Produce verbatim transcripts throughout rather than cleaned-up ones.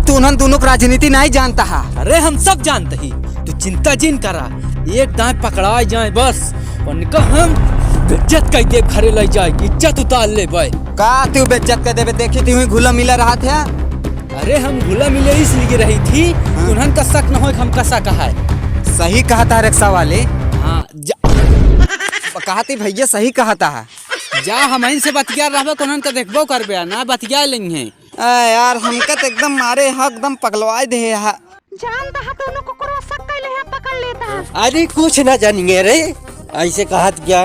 तू उन्हन दुनों क राजनीति नाहीं जानता हा। अरे हम सब जानत ही, तू चिंता जिन करा, एक दाएं पकड़ाए जाए बस, उनका हम बेइज्जत कइ देब, घरे लइ जाए, इज्जत उतार लेबे। का तू बेइज्जत कइ देबे? देखित ही घुला मिला रहत हा। अरे हम घुला मिले इसलिए रहित ही, हाँ। उन्हन का शक न होए कि हम कसा कहा है। सही कहत हा रिक्शा वाले। हाँ, जा। कहत ही भइया सही कहत हा। जा हमइन से बतिया रहबे, उन्हन का देखबो करबे, ना बतिया लेंगे। आ यार, हमका त एकदम मारे हा, एकदम पगलवाए देहे हा। जानता हा, दोनों कुकुरवा शक कइले हा, पकड़ लेता हा। अरे कुछ ना जानेंगे रे, ऐसे कहत क्या?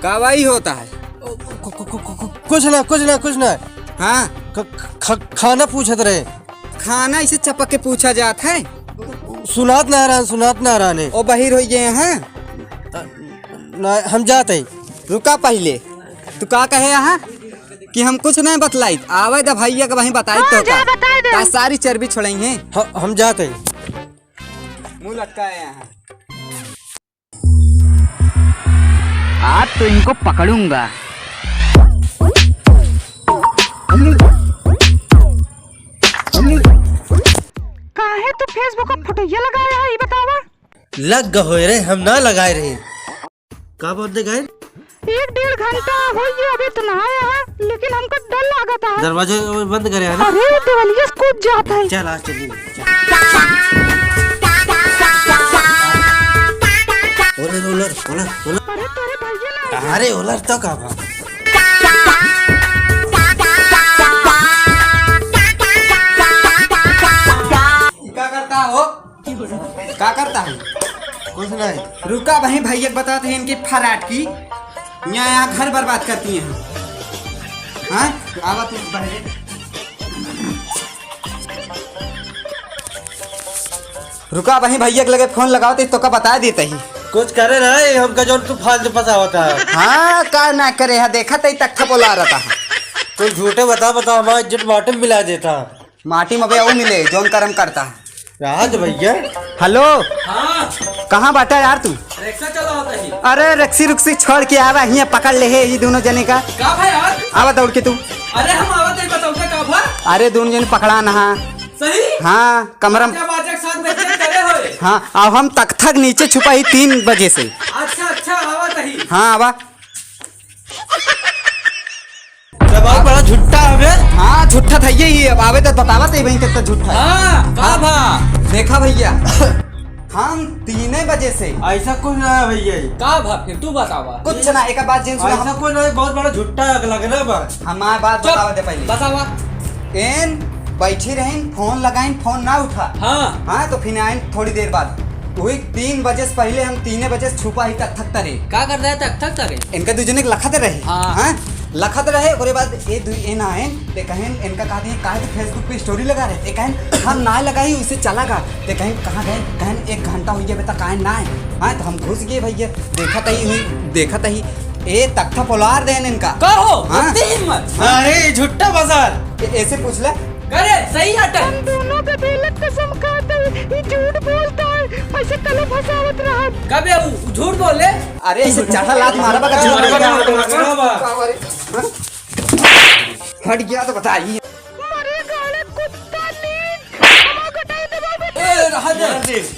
का भाई होता है? कु-, कु-, कु-, कु-, कु-, कुछ ना, कुछ ना, कुछ ना। हाँ? ख-, ख-, खाना पूछत रहे। खाना इसे चपक के पूछा जात है? सुनात ना रहन, सुनात ना रहने। ओ बहिर होइ गए हैं? ना, हम जात है। रुका पहिले, तू का कहे यहाँ? कि हम कुछ नहीं बतलाई, आवे द भइया के वहीं बताई हाँ, तो जा का। बताई दे। का सारी चर्बी छोड़ाई हैं। ह-, हम जात है। मुंह लटकाए यहाँ। आज तो इनको पकड़ूंगा। काहे तू Facebook पर फोटोइया लगाया है, ई बतावा? लग गए रे, हम ना लगाए रहे। का बोलते गए? एक डेढ़ घंटा होइ गया, अबे तो ना आया है, लेकिन हमका डर लागत है। दरवाजा बंद करे है ना? अरे, देवलिया से कूद जात है। चल, आ, चलिए, चल। ओलर, ओलर, ओलर, ओलर। अरे, तोरे भइया ना। अरे, ओलर तो का बा? का करता हो? का करता है? कुछ नहीं। रुका वहीं भइया के बतावत है इनकी फराट की। यहाँ, यहाँ घर बर्बाद करती हैं। हाँ? आवा तू बहरे। रुका वहीं भइया के लगे फोन लगावत ही, तोका बता देत ही। कुछ करे ना, ये हमका जौन तू फालतू फंसावत है। हाँ, का ना करे है, देखा तई तख्ता पोला रहता है। तू झूठे बता, बता, हमारी इज्जत माटी में मिला देता। माटी में बे आऊ मिले, जौन करम करता है। राज भइया। हेलो। हाँ। कहाँ बाटा यार तू? रिक्शा चलावत ही। अरे रिक्सी रुक्सी छोड़ के आवा, हियाँ पकड़ ले है ई दोनों जने का। का भा यार? आवा दौड़ के तू। अरे हम आवत ही, बताओ का भा? अरे दोनों जने पकड़ान हा। सही? हाँ, कमरा में। बाजा बाजा के साथ बैठ के करे होए। हाँ, अब हम तख्ता के नीचे छुपा ही तीन बजे से। अच्छा, अच्छा, आवत ही। हाँ, आवा। तो बहुत बड़ा झुट्टा हवे। हाँ, झुट्टा था ये ही। अब आवे तो बतावा ते भाई कितना झुट्टा है। हाँ, का हाँ। भा? देखा भइया, हम तीने बजे से। ऐसा कुछ ना है भइया। का भा? फिर तू बतावा। कुछ ना, एक बात जिन सुना ऐसा हम। कुछ ना है, बहुत बड़ा झुट्टा लगना बा। हमार बात चुप, बतावा दे पहिले। बतावा। एन बैठी रहिन, फोन लगाइन, फोन ना उठा। हाँ। हाँ, तो फिर आइन थोड़ी देर बाद। वही तीन बजे से पहिले हम तीने बजे से छुपा ही तख्ता तरे। का करता है तख्ता तरे? इनका दुइ जने के लखत रहे। हाँ। हाँ? लखत रहे, ओकरे बाद ए दुइ ए ना आइन, ते कहेन, इनका कहा दिए, "काहे तू Facebook पे story लगा रहे?" ते कहेन, "हम ना लगाई, उसे चला गा।" ते कहेन, "कहाँ गए?" कहेन, "एक घंटा होइ गया, अबे तक आए ना आए।" हाँ, तो हम घुस गए भइया, देखत ही हुई, देखत ही, ए तख्ता पोलार देन इनका। का हो? हाँ? होती हिम्मत? अरे, झुट्टा बाजार। ए-, ऐसे पूछ ले। करे, सही आटे। हम दोनों का बेलक कसम खाते हैं, ये झूठ बोलता है, ऐसे कलो फंसावत रहा। कबे उ, उ झूठ बोले? अरे, इसे चाटा लात मारा बा का झूठ बोले? हाँ? हट गया तो बताइए। मरे गाले कुत्ता नीच, हमार गटाई दबा बेटा। ए, रहा दे।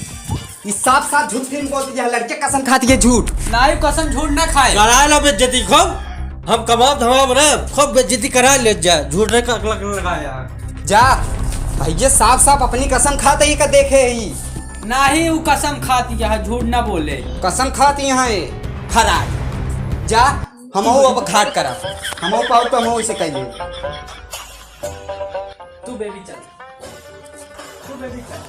ई साफ साफ झूठ फिल्म बोलती है, लड़के कसम खाती है झूठ। नाई कसम झूठ ना खाए। कराए ला बेइज्जती खूब, हम कमाब धमाब ना, खूब बेइज्जती कराए ले जा, झूठ नहीं का अगला लगाया। जा, भइया साफ साफ अपनी कसम खाते ही का देखे ही। नाही उ कसम खाती है, झूठ ना बोले। कसम खाती है ये, फरार। जा, हमहू अब घाट करा, हमहू पाऊ तो हमहू इसे कहिए। तू बेबी चल, तू बेबी चल।